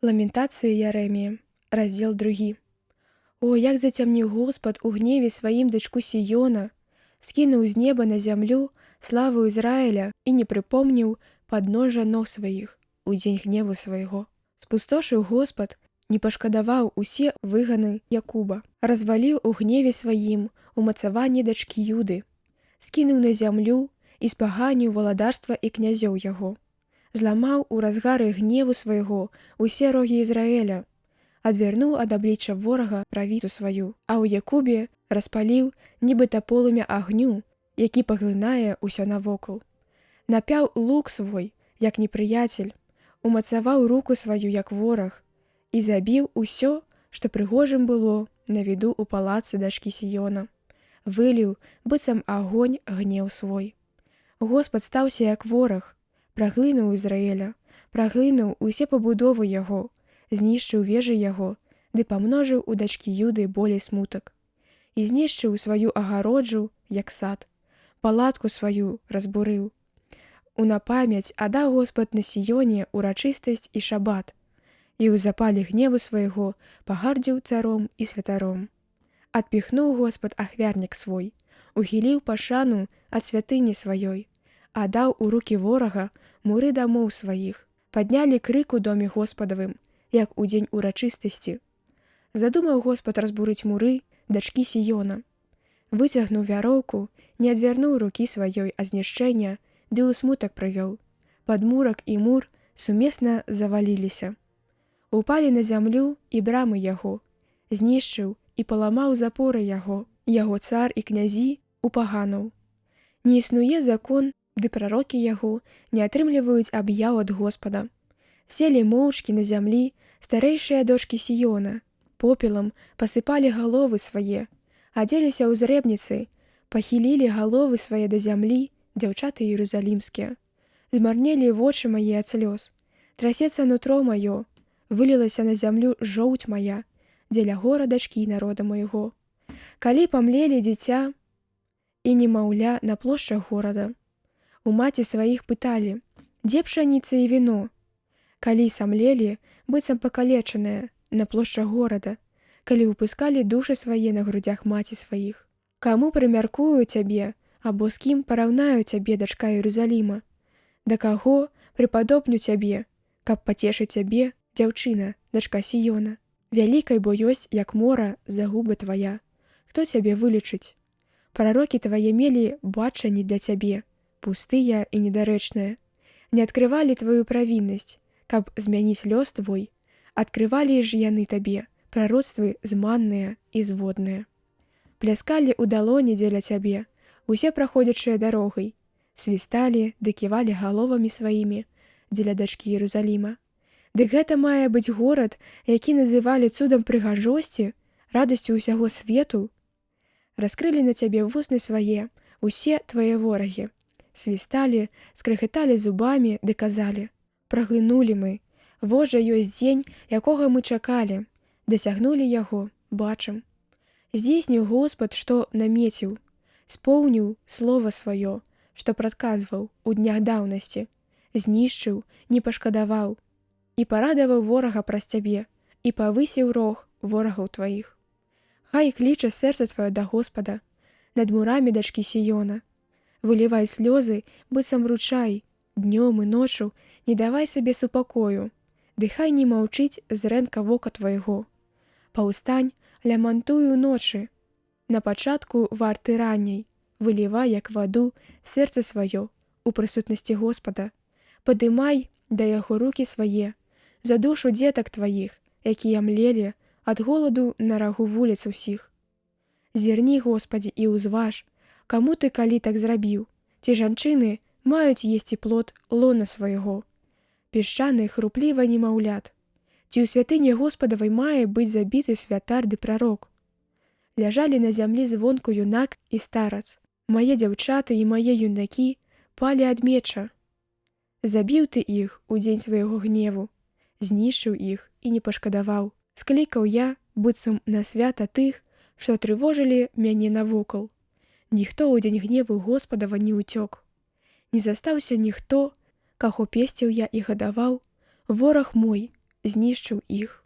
Ламентацыі Ярэміі, раздзел 2. О, як зацямніў Господ у гневе сваім дачку Сіёна, скінуў з неба на зямлю славу Ізраіля і не прыпомніў падножжа ног сваіх у дзень гневу свайго. Спустошыў Господ, не пашкадаваў усе выганы Якуба, разваліў у гневе сваім умацаванне дачкі Юды, скінуў на зямлю і спаганіў валадарства і князёў яго. Зламаў у разгары гневу свайго усе рогі Ізраэля, адвярнуў ад аблічча ворага правіцу сваю, а ў Якубе распаліў нібыта полымя агню, які паглынае ўсё навокал. Напяў лук свой, як непрыяцель, умацаваў руку сваю, як вораг, і забіў усё, што прыгожым было на віду ў палацы дачкі Сіёна. Выліў, быццам агонь, гнеў свой. Господ стаўся як вораг, праглынуў Ізраэля, праглынуў усе пабудовы яго, знішчыў вежы яго, ды памножыў у дачкі Юды болей смутак. І знішчыў сваю агароджу, як сад, палатку сваю разбурыў. У напамяць аддаў Господ на Сіёне урачыстасць і шабат, і ў запале гневу свайго пагардзіў царом і святаром. Адпіхнуў Господ ахвярнік свой, ухіліў пашану ад святыні сваёй, аддаў у рукі ворага муры дамоў сваіх, паднялі крык у доме Господавым, як у дзень урачыстасці. Задумаў Господ разбурыць муры дачкі Сіёна. Выцягнуў вяроўку, не адвярнуў рукі сваёй ад знішчэння, ды ў смутак прывёў. Падмурак і мур сумесна заваліліся. Упалі на зямлю і брамы яго, знішчыў і паламаў запоры яго, яго цар і князі у паганаў. Не існуе закон, ды прарокі яго не атрымліваюць аб'яў ад Господа. Селі моўчкі на зямлі старэйшыя дочкі Сіёна, попелам пасыпалі галовы свае, адзеліся ў зрэбніцы, пахілілі галовы свае да зямлі дзяўчаты иерусалімскія. Змарнелі вочы мае ад слёз, трасецца нутро маё, вылілася на зямлю жоўць мая, дзеля гора дачкі народа майго. Калі памлелі дзіця і немаўля на плошчах горада, у маці сваіх пыталі, дзе пшаніца і віно? Калі самлелі, быццам пакалечаныя на плошчах горада, калі выпускалі душы свае на грудзях маці сваіх. Каму прымяркую цябе, або з кім параўнаю цябе, дачка Иерусаліма? Да каго прыпадобню цябе, каб пацешыць цябе, дзяўчына, дачка Сіёна? Вялікай бо ёсць, як мора, загуба твая. Хто цябе вылечыць? Прарокі твае мелі бачанні для цябе, пустыя і недарэчныя. Не адкрывалі тваю правіннасць, каб змяніць лёс твой, адкрывалі ж яны табе прароцтвы зманныя і зводныя. Пляскалі ў далоні дзеля цябе усе праходзячыя дарогай, свісталі ды ківалі галовамі сваімі дзеля дачкі Иерусаліма. Дык гэта мае быць горад, які называлі цудам прыгажосці, радасцю ўсяго свету. Раскрылі на цябе вусны свае усе твае ворагі, свісталі, скрыгыталі зубамі ды казалі: праглынулі мы, во жа ёсць дзень, якога мы чакалі, дасягнулі яго, бачым. Здзейсніў Господ, што намеціў, споўніў слова сваё, што прадказваў у днях даўнасці, знішчыў, не пашкадаваў, і парадаваў ворага праз цябе, і павысіў рог ворагаў тваіх. Хай кліча сэрца тваё да Господа над мурамі дачкі Сіёна. Вылівай слёзы, быццам ручай, днём і ноччу не давай сабе супакою, ды хай не маўчыць зрэнка вока твайго. Паўстань, лямантуй уночы, на пачатку варты ранняй, вылівай, як ваду, сэрца сваё у прысутнасці Господа, падымай да яго рукі свае, за душу дзетак тваіх, якія млелі ад голаду на рагу вуліц усіх. Зірні, Господі, і ўзваж, каму ты калі так зрабіў, ці жанчыны маюць есці плод лона свайго, песчаных хрупліва немаўлят. Ці ў святыні Господавай мае быць забіты святар ды прарок. Ляжалі на зямлі звонку юнак і старац. Мае дзяўчаты і мае юнакі палі ад меча. Забіў ты іх у дзень свайго гневу, знішчыў іх і не пашкадаваў. Склікаў я, быццам на свята тых, што трывожылі мяне навокал. Ніхто ў дзень гневу Господава не ўцёк. Не застаўся ніхто, каго песціў я і гадаваў, вораг мой знішчыў іх.